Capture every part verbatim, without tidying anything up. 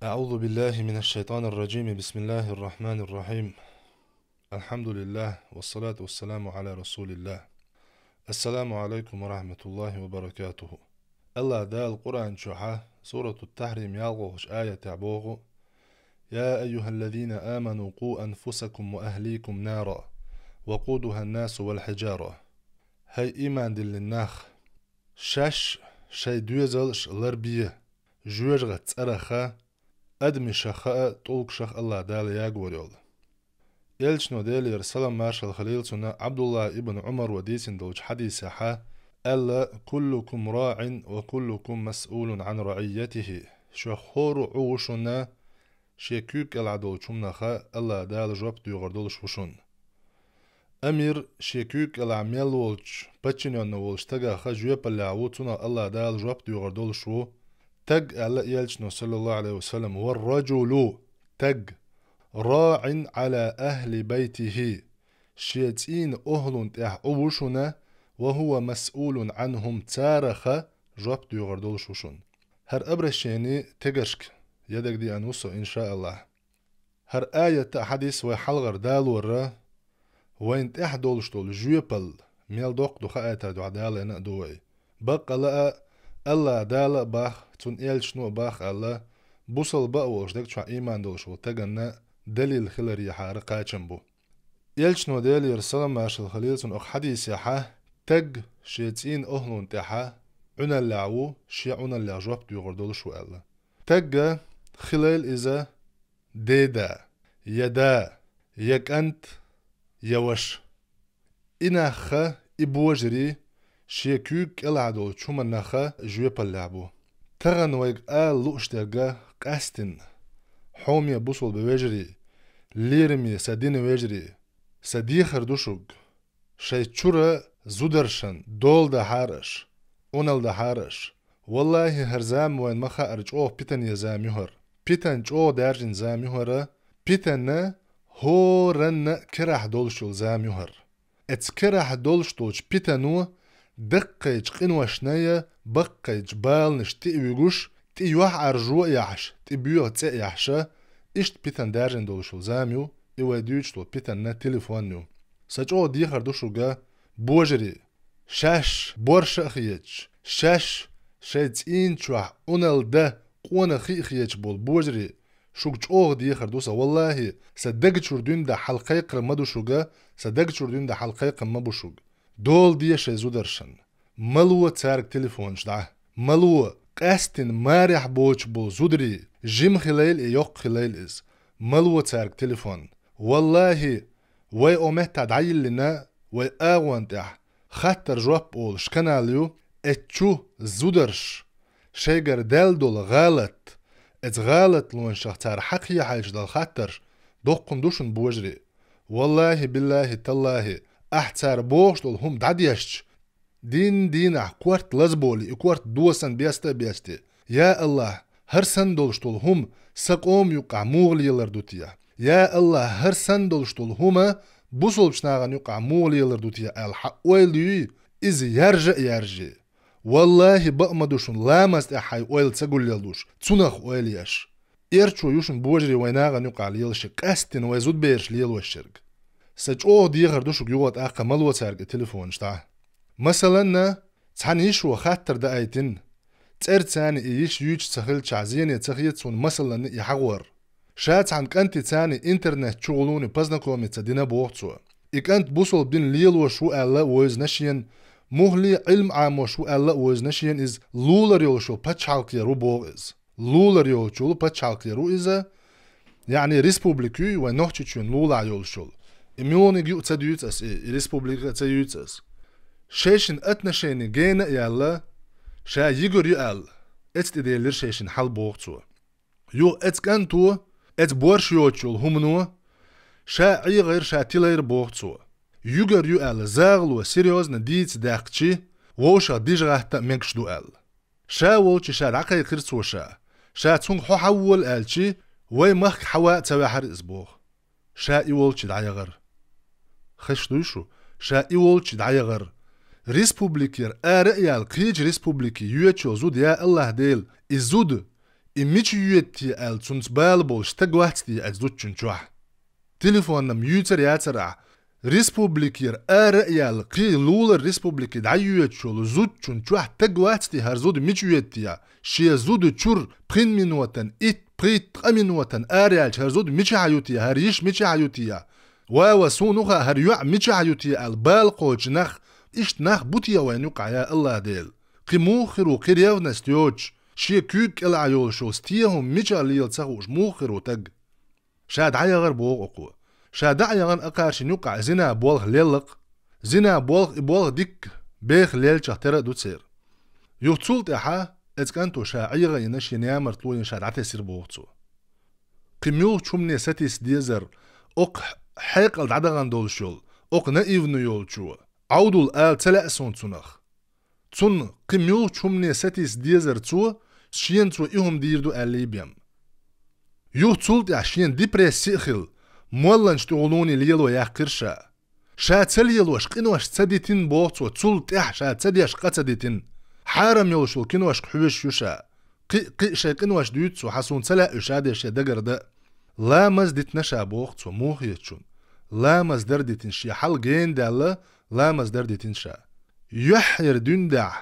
أعوذ بالله من الشيطان الرجيم. بسم الله الرحمن الرحيم. الحمد لله، والصلاة والسلام على رسول الله. السلام عليكم ورحمة الله وبركاته. АллахӀ Дала Къуръан чу хьа, Сурату Тахрим, ялхлагӀча аятехь боху: «يا أيها الذين آمنوا قوا أنفسكم وأهليكم نارا وقودها الناس والحجارة». ХӀай ийман диллина нах, шаьш шайн доьзалш ларбе жоьжахатин цӀараха, адамашаха а, тӀулгашаха а АллахӀ Дала ягор йолу. Элчано, Делера салам-маршалла хуьлийла цунна, Ӏабдуллахь ибн Ӏумара дийцина долчу хьадисехь аьлла: «كلكم راع وكلكم مسؤول عن رعيته». Шух хӀора а Ӏу ву шуна, шен куьйга кӀелахь долчу хӀуманах АллахӀ Дала жоп доьхур долуш ву шуна. Амир шен куьйга кӀелахь мел волчу, подчинённый волчу стагах жоьпаллехь ву, цунах АллахӀ Дала жоп доьхур долуш ву. Стаг, аьлла Элчано, саллаллаху Ӏалайхи ва саллам, «والرجل», стаг, «راع على أهل بيته», шен цӀийнан охӀлун тӀехь Ӏу ву шуна, «وهو مسؤول عنهم», царах жоп доьхур долуш ву шуна. ХӀара обращени тегашка ядагадеана ву со, иншааллахӀ. ХӀара аят а, хьадис а вай хьалхара далорра, вайна тӀехь долуш долу жоьпалла мел доккха ду хаийтар дуьхьа далийна а ду вай. Баккъала а, АллахӀ Дала а боху, Цуьнан Элчано а боху аьлла, бусалба а волуш, даг чохь ийман долуш волу стаганна далил хиларехьара кхачам бу. Элчано, Делера салам-маршалла хуьлийла цунна, окху хьадисехь: «Стаг шен цӀийнан охӀлун тӀехь Ӏуналлехь ву, шен Ӏуналлех жоп доьхур долуш ву», аьлла. Стаг хилийла иза деда, я да, я кӀант, я ваша. И нах, и божарий шен куьйга кӀелахь долчу хӀуманах жоьпаллехь бу. Тахана вайга ала лууш дерг къаьстина: хьоме бусалба вежарий, лераме сан динан вежарий, сан дехар ду шуьга, шайн чуьра зударшна дола дахьара аш, Ӏуналла дахьара аш. Валлахи, хӀара зама вайна ма-хаъара чӀогӀа питане зама ю хӀара. Питана чӀогӀа даьржина зама ю хӀара. Питана хӀоранна а керахь долуш йолу зама ю хӀара. Оцу керахь долуш долчу питано даккхийчу къиношна я баккхийчу баланаш тӀе а вуьгуш, тӀе юьхьӀаьржо а яхьаш, тӀе боьха цӀе а яхьаш, иштта питана даьржина долуш йолу зама ю, и вай дуьйцуш долу питана телефон ю. Сан чӀогӀа дехар ду шуьга, божарий, шаьш борша а хеташ, шаьш шайн цӀийнан чохь Ӏуналла дан къонах хи а хеташ болу божарий, шуьга чӀогӀа дехар ду сан. Валлахи, сан даг чуьра дуьйна дан хьалакхайкхар ма ду шуьга, сан даг чуьра дуьйна дан хьалакхайкхар ма бу шуьга. Дола де шайн зударшна. Ма ло цаьрга телефонаш дӀа. Ма ло, къаьстина марехь боцуш болу зударий, жима хилийла и, йоккха хилийла иза. Ма ло цаьрга телефон. Валлахи, вай оха меттахь дӀайиллина, вай агӀон тӀехь «Хаттар-жоп» олуш канал ю, эцчу зударша шайгара даьлла долу гӀалат, эцу гӀалатлонашах цара хьакхехьийташ долу хаттарш доккхун ду шуна, божарий. Валлахи, биллахи, таллахи, ахь цара бохуш долу хӀума дӀадешча, дин дийнахь корта лазаболий, и корта досан беста а бестий. Я АллахӀ, хӀара санна долуш долу хӀума сан къоман юккъахь муха лелар ду те? Я АллахӀ, хӀара санна долуш долу хӀума бусалбачу нахана юккъахь муха лелар ду те аьлла хьан ойла юй, иза яржа а яржий. Валлахи, бакъ ма ду шуна, ламаз тӀехь хьайн ойла ца гулъеллуш, цунах ойла еш. Эрчо ю шуна, божарий, вай нахана юккъахь лелаш, къаьстина вай зудбераш лелош ерг. Сан чӀогӀа дехар ду шуьга юха тӀаккха, ма ло цаьрга и телефонаш дӀа. Масаланна, цхьана йишо хаттар даийтина, цӀерца и йиша юьйцуш ца хилчахь, зене ца хета суна, масаланна, и хьагӀор. Ша цхьана кӀантица интернет чу гӀулуне познакомиться дина, боху цо. И кӀант бусалба дин лелош ву аьлла а вевзина шена, муххале а Ӏилма Ӏамош ву аьлла а вевзина шена, иза лулара йолуш йолу пачхьалкхера ву, боху иза. Лулара йолчул пачхьалкхера ву иза, яъни республика ю вайн Нохчийчоьнан лулахь йолуш йолу. И муьлханиг юкъа ца дуьйцу ас, и, и республика а ца юьйцу ас. Шайшинна отношени гена а яьлла, ша йигар ю аьлла, эцу тӀе делира шайшинна хьал, боху цо. Юха эцу кӀанто, эцу борша йоцуш йолу хӀумано ша Ӏехайра, ша тилайра, боху цо. Юьгар ю аьлла, загӀало серьёзно дийца даьккхичи, вовшах дижа гӀатта а мегаш ду аьлла. Ша волчи ша дӀакхайкхира цо ша. Ша цунга хьо хьавола аьлчи, вай махка хьава а ца ваьхьара иза, боху. Ша и волчи дӀаяхара. Хезаш дуй шу? Ша и волчи дӀаяхара. Республикера ара а яьлла, кхечу республике йоьчу йолу зуда, я АллахӀ Дела, и зуда, И мича йоьду те аьлла цунца бала болуш стаг вац те оцу зудчун чохь? Телефон-м юьйцур яцара ахь? Республикера ара а яьлла, кхин лулара республике дӀайоьдуш йолу зудчун чохь стаг вац те, хӀара зуда мича йоьду те? Шен зуда чуьра пхи минотан, итт, пхийтта, ткъа минотан ара яьлча, хӀара зуда мичахь ю те, хӀара йиша мичахь ю те? Ва, ва, суна ма хаьа, хӀара йоӀ мичахь ю те аьлла бала кхочу нах, иштта нах бу те вайна юккъехь, я АллахӀ Дела? Кхин муха хир ву, кхин ревность йоцуш, шен куьйга кӀелахь йолуш йолу стен хӀума мичахь лела ца хууш муха хир ву стаг? Ша дӀаяхара боху оцо. Ша дӀа а яхана, акхаршна юккъехь зина болх лелла-кх. Зина болх, и болх дикка, беха леллачех тера а ду церан. Юха цул тӀаьхьа оцу кӀанто ша Ӏеха а йина, шен ямартло а йина, ша дӀатесира боху цо. Кхин муьлххачу хӀумане сатийса дезара оцу хьекъал дӀадахана долуш йолу, оцу наивно йолчо? Ӏовдал ала ца лаьа суна цунах. Цунна кхин муьлххачу хӀумане сатийса дезара цо, шена цо и хӀума дийр ду аьллий бен. Юха цул тӀаьхьа шена депрессия а хилла, молланаш тӀехула лело яьккхира ша. Ша ца лелош къинош ца дитина боху цо, цул тӀаьхьа ша ца деш къа ца дитина. Хьарам йолуш йолу киношка хьоьжуш ю ша. Кхин а, кхин а шайн къинош дуьйцу цо, хьан суна ца лаьа уьш а деш я дагардан. Ламаз дитина ша боху цо, муха хета шуна? Ламаз дар дитина шен хьал гена даьлла, ламаз дар дитина ша. Юьхьера дуьнен тӀехь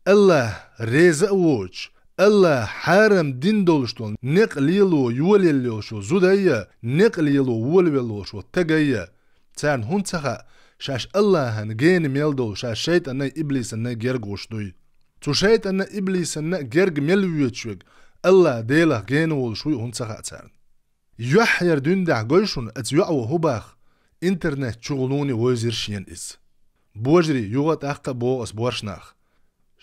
АллахӀ реза а воцуш, АллахӀа хьарам дина долуш долу некъ лело йолаелла йолуш йолу зуда а, некъ лело волавелла волуш волу стаг а, царна хӀунда ца хаьа, шаьш АллахӀана гена мел долу, шаьш шайтӀанна а, иблисанна а герга гӀуш дуй? Цу шайтӀанна а, иблисанна а герга мел воьдуш верг АллахӀ Делах гена волуш вуй хӀунда ца хаьа царна? Юьхьера дуьнен тӀехь гой шуна, оцу йоӀо хӀун боху, интернет чухула вовзийра шена иза. Божарий, юха а тӀаккха а боху ас, боьрша нах,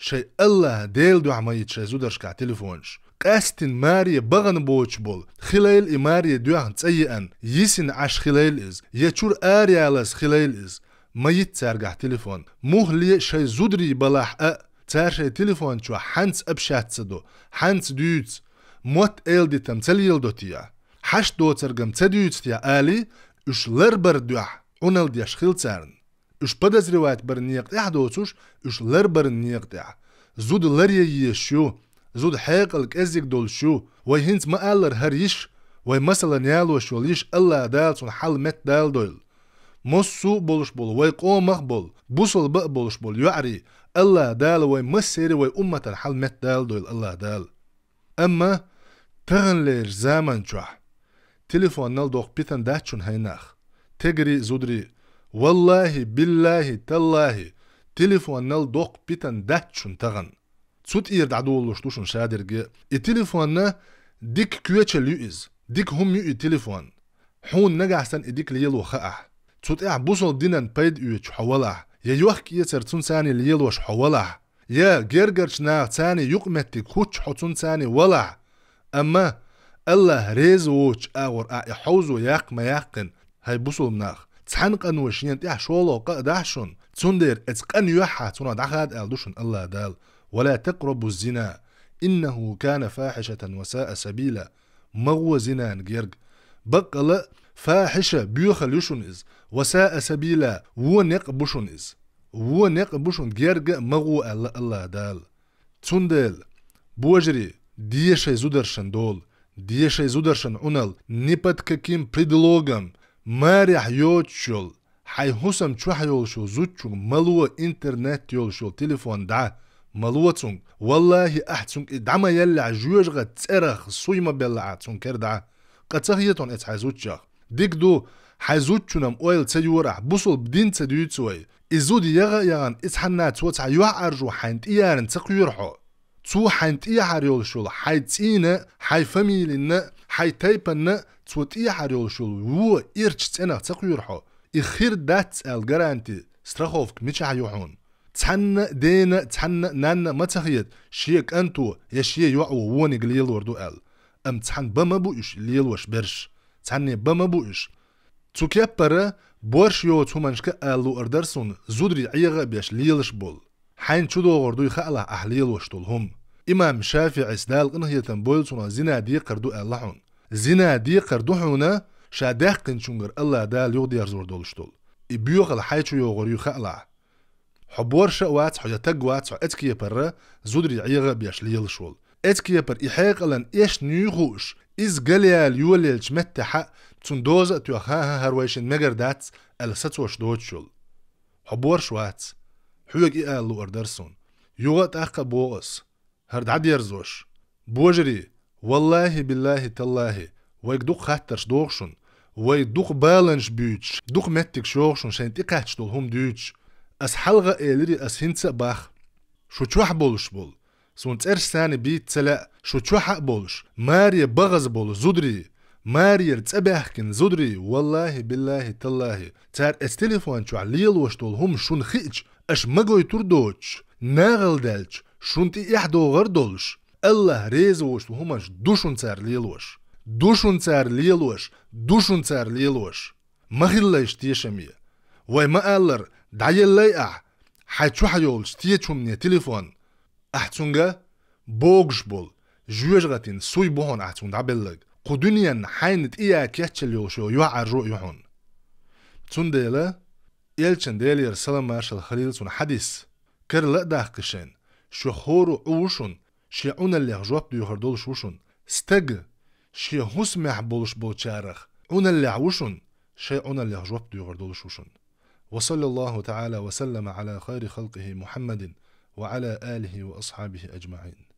шайн АллахӀ Делан дуьхьа ма йита шайн зударшкахь телефонаш. Къаьстина маре бахана боцуш болу, хилайла и маре доьхна цӀа еана, йисина Ӏаш хилайла иза, я чуьра ара ялаза хилайла иза, ма йита цаьргахь телефон. Муххале а шайн зударий балахь а, цара шайн телефон чохь хьанца общаться до, хьанца дуьйцу, мотт-эладитам ца леладо те, хьашт доцург-м ца дуьйцу те алий, уьш ларбар дуьхьа Ӏуналла деш хила царна. Уьш подозревать баран некъа тӀехь доцуш, уьш ларбаран некъа тӀехь. Зуда ларъян езаш ю, зуда хьекъал кӀеззиг долуш ю, вай хӀинца ма-аллара хӀара йиша, вай масалан ялош йолу йиша АллахӀ Дала цунна хьал меттадала дойла. Массо а болуш болу, вай къомах а болу, бусалба а болуш болу йоӀарий, АллахӀ Дала вай массеран, вай умматан хьал меттадала дойла АллахӀ Дала. Амма таханлерчу заман чохь телефонал доккха питана дац шуна, хӀай нах, стегарий а, зударий а. ВаллахӀи, биллахӀи, таллахӀи, телефонал доккха питана дац шуна тахана. Цу тӀера дӀадолалуш ду шуна шадерг а. И телефон дика коьчал ю иза, дика хӀума ю и телефон. Хьуна нагахь санна и дика лело хаахь, цу тӀехь бусалба динан пайда оьцуш хьо валахь, я йохк-эцар цунца лелош хьо валахь, я гергарчу нахаца юкъаметтиг хӀуттуш хьо цунца валахь, амма АллахӀ реза воцучу агӀор ахь и хьовзо яккха ма яьккхина, хӀай бусалба нах, цхьана къино шена тӀехь шолгӀа къа а дахь шуна, цундела оцу къина юьххьехь цунах дӀахада аьлла ду шуна АллахӀ Дала: «Ва ла такърабу ззина, иннаху кана фахьишатан ва саа сабила». Ма гӀо зинан герга. Баккъала а фахьиша, боьхалла ю шуна иза, ва саа сабила, вон некъ бу шуна иза. Вон некъ бу шуна, герга а ма гӀо аьлла АллахӀ Дала. Цундела, божарий, де шайн зударшна дола, де шайн зударшна Ӏуналла, ни под каким предлогом, марехь йоцуш йолу, хьайн хӀусам чохь йолуш йолу зудчуьнга ма ло интернет йолуш йолу телефон дӀа, ма ло цуьнга. ВаллахӀи, ахь цуьнга и дӀа ма еллехь, жоьжахатин цӀерах суй ма белла ахь цуьнга кара дӀа. Къа ца хета хьуна оцу хьайн зудчех? Дика ду, хьайн зудчунна-м ойла ца йора ахь, бусалба дин ца дуьйцу вай. И зуда яха а яхана, и цхьанна цо цхьа юьхьӀаьржо хьайна тӀеярна ца кхоьру хьо. Цо хьайна тӀехьара йолуш йолу хьайн цӀийнан а, хьайн фамилинан а, хьайн тайпанан а цо тӀехьара йолуш йолу вон ирча цӀенах ца кхоьру хьо. И хир дац аьлла гаранти, страховка мичахь ю хьуна? Цхьанна а дена а, цхьанна а нанна а ма ца хета шен кӀанто я шен йоӀо вониг лелор ду аьлла. Амма цхьана бан ма бу уьш лелош берш. Цхьанне бан ма бу уьш. Цу кеппара борш йоцу хӀуманашка а ала луур дара суна, зударий Ӏеха а беш лелаш болу. Хьайна чу догӀур дуй хаалахь ахь лелош долу хӀума? Имам ШафиӀис, Дала къинхетам бойла цунах, зина декхар ду аьлла хьуна. Зина декхар ду хьуна ша даьккхинчуьнгара АллахӀ Дала юхадерзор долуш долу. И боьхалла хьайн чу йогӀур юй хаалахь. Хьо борша а вац хьо, я стаг вац хьо, оцу кепара зударий Ӏеха а беш лелаш волу. Эцкепара и хьекъалан эшна юй хууш, иза галъяла йолаелча меттехьа, цунна доза а тоьхна, хӀан-хӀан, хӀара вайшинна мегар дац, аьлла сацош доцуш йолу. Хьо борш вац. Хьоьга и ала луур дара суна. Юха а тӀаккха а боху ас. ХӀара дӀадерзош. Божарий, валлахӀи, биллахӀи, таллахӀи, вайга дукха хаттарш доху шуна. Вай дукха баланаш буьйцуш, дукха меттигаш йоху шуна шайна тӀекхаьчна долу хӀума дуьйцуш. Ас хьалха а элира, ас хӀинца а боху. Шу чохь болуш болу, суна цӀерш санна бийца ца лаьа, шу чохь а болуш, маре бахаза болу зударий, марера цӀа баьхкина зударий, валлахӀи, биллахӀи, таллахӀи, цара эцу телефон чохь лелош долу хӀума шуна хиъча, аша ма гойтур доцуш, нахала даьлча, шуна тӀе эхь догӀар долуш, АллахӀ реза воцу хӀуманаш ду шуна цара лелош. Ду шуна цара лелош, ду шуна цара лелош. Ма хилла иштта тешаме. Вай ма-аллара, дӀаеллай ахь, хьайн чохь йолчу течу хӀумане телефон. Ахь цуьнга богуш болу, жоьжахатин суй бу хьуна ахь цуьнга дӀабелларг. Кху дуьненна хьайна тӀе ян кечъелла йолуш йолу юьхьӀаьржо а ю хьуна. Цундела, элчан, Делера салам-маршалла хуьлийла цунна, хьадис карла а даккха шайна, шух хӀора Ӏу ву шуна, шен Ӏуналлех жоп доьхур долуш ву шуна. Стаг шен хӀусамехь болуш болчарах Ӏуналлехь ву шуна, шайн Ӏуналлех жоп доьхур долуш ву шуна. وصلى الله تعالى وسلم على خير خلقه محمد وعلى آله وأصحابه أجمعين.